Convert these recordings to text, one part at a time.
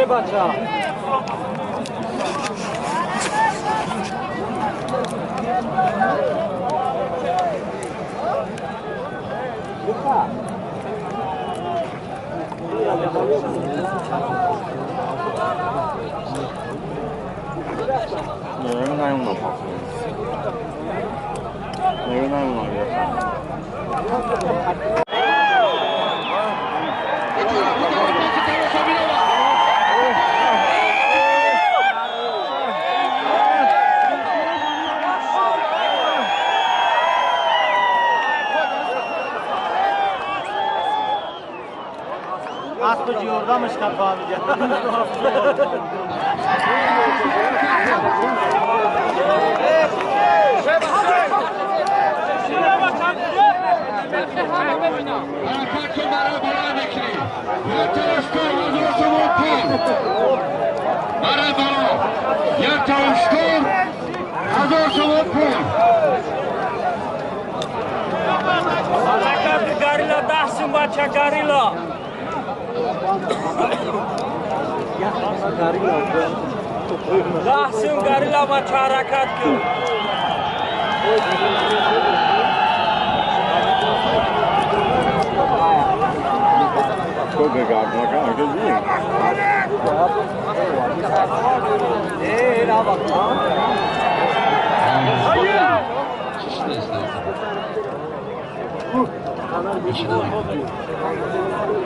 Бача.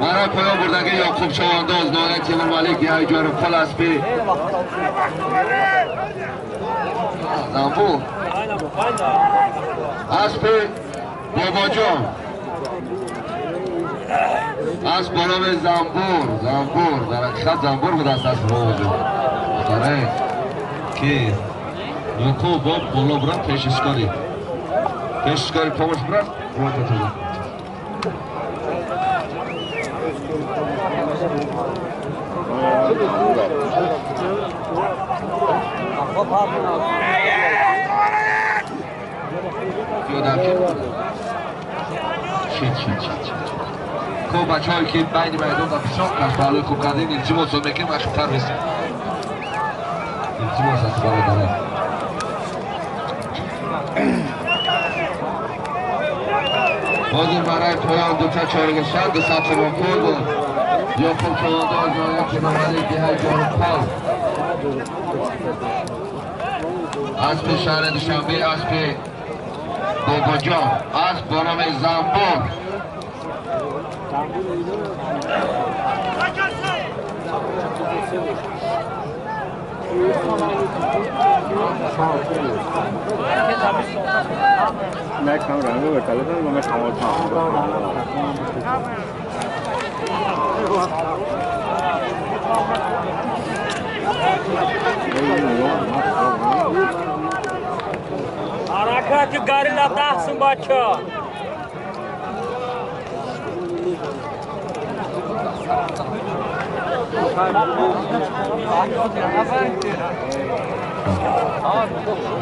برای پایان بردگی یعقوب چوانداز نایه تیمور ملک یه جار پل اسبی زنبور اسب بابا جان اسب با نام زنبور زنبور در حقیقت زنبور بود است اسب بابا جان آره که یعقوب با بالا برم پیششکاری پیششکاری پامش برم روی خب بچه هایی که بین میدان و پیشان پهلوی خوب کردین التماس میکنیم اخیرتر میسیم التماس از برادران حاضر برای پایان دوتا چهارگشت دو سبت پول بود یعقوب چوانداز نایب تیمورملک دهه جاروپال اسب شهر دوشنبه اسب باباجان اسب با نام زنبور حرکت گاریلا دهسن بچه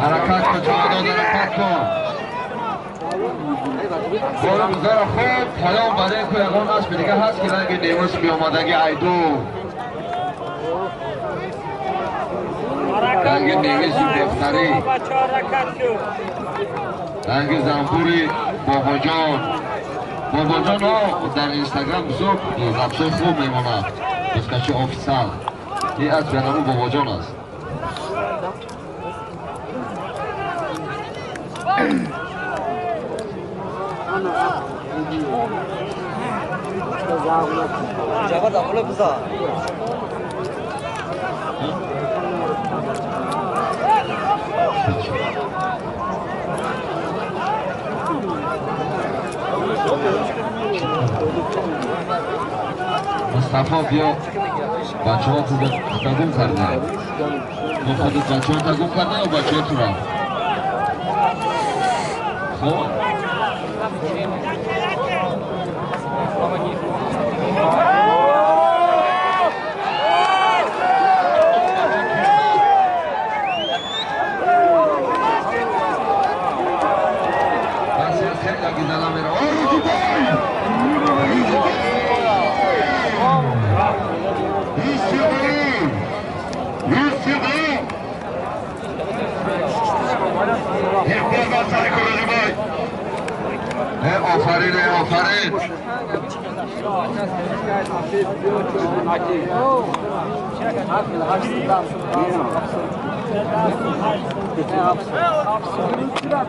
حرکت کن چوانداز حرکت کن بالا گذار خوب پایان برای که یگان اسب دیگه هست که رنگ نیموش بیامدگی ایدو رنگ نیموش بهتری رنگ زنبوری باباجان باباجان ها در اینستاگرام بسیار رقصای خوب میماند بسکشی آفیسال این از به نام باباجان است. مصطفی بیا بچه ها تو تگم کرده با خودت بچه ها تگم کرده یا بچه ها تو را خب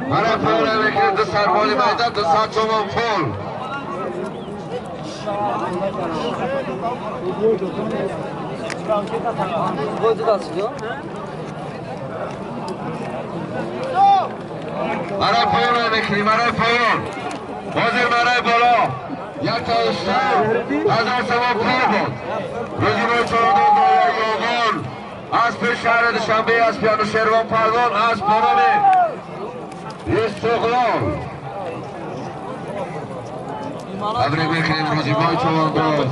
برای پایان میکنیم دو سربالی میدان 200 تومان پول. برای پایان میکنیم، برای پایان حاضر، برای بالا یک تا 1000 تومان پول بود. روزی باید چهار یاغان اسب شهر دوشنبه، اسب انوشیروان پهلوان، اسب به نام استقلال. تبریک میکنیم روزیبای چوانداز.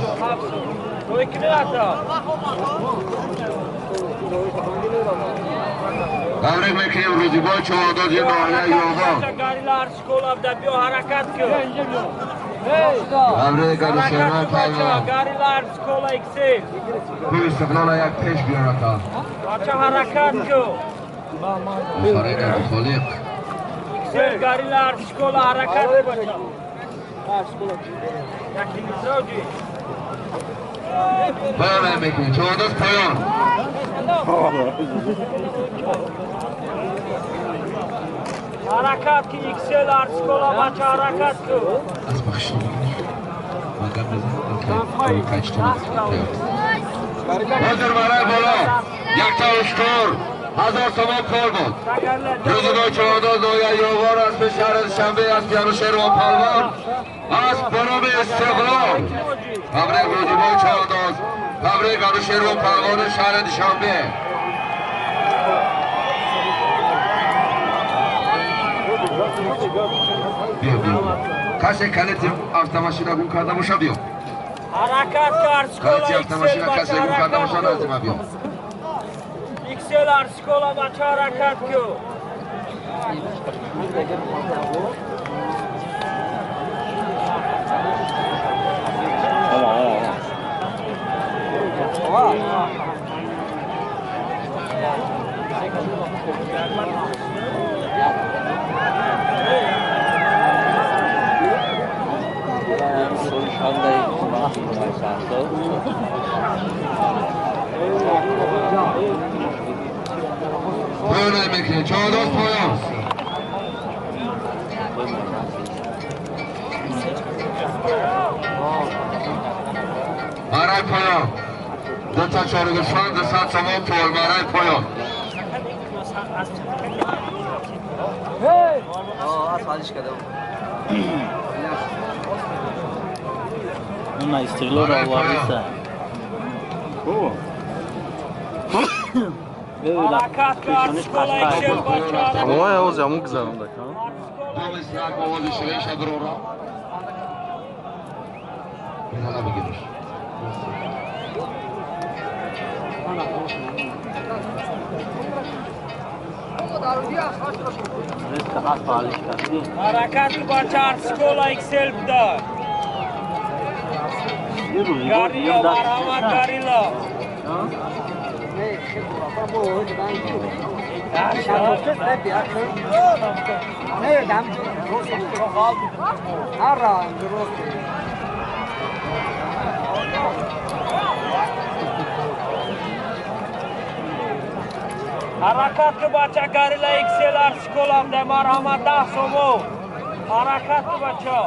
تبریک میکنیم روزیبای چوانداز ناحیه یاغان. تبریک انوشیروان پهلوان. کوی استقلال یک پیش بیارد تا آفرین ابوخالق. پایان میکنیم چوانداز پایان. حرکت که ایکسل ارسکولا بچه حرکت کن. از بخش حاضر برای بالا یک تا اشتر 1000 تومان پول بود. روزگاه چوانداز ناحیه یاوار اسب شهر دوشنبه، اسب انوشیروان پهلوان، اسب به نام استقلال. تبریک روزیبای چوانداز، تبریک انوشیروان پهلوان شهر دوشنبه. بیا بیا کسی کلیت автомашина гум карда боша биё. Ҳаракат кард калити автомашина касе гум карда боша назди ман биё. Иксел арсикола бача ҳаракат кун. پایان میکنیم چهارداز پایان. برای پایان دو تا چهار گوسفند 200 تومان پول برای پایان. اون استقلال را آورده. وای اوز همون گذرانده کن. دو آواز شوی شد رو را. این بگیرش. حرکت با چارسکولا اکسل بده. گاریلا مرحمت گاریلا. حرکت که بچه گاریلا اکسل ارسکولم ده مرحمت 10 سومو. حرکت که بچه.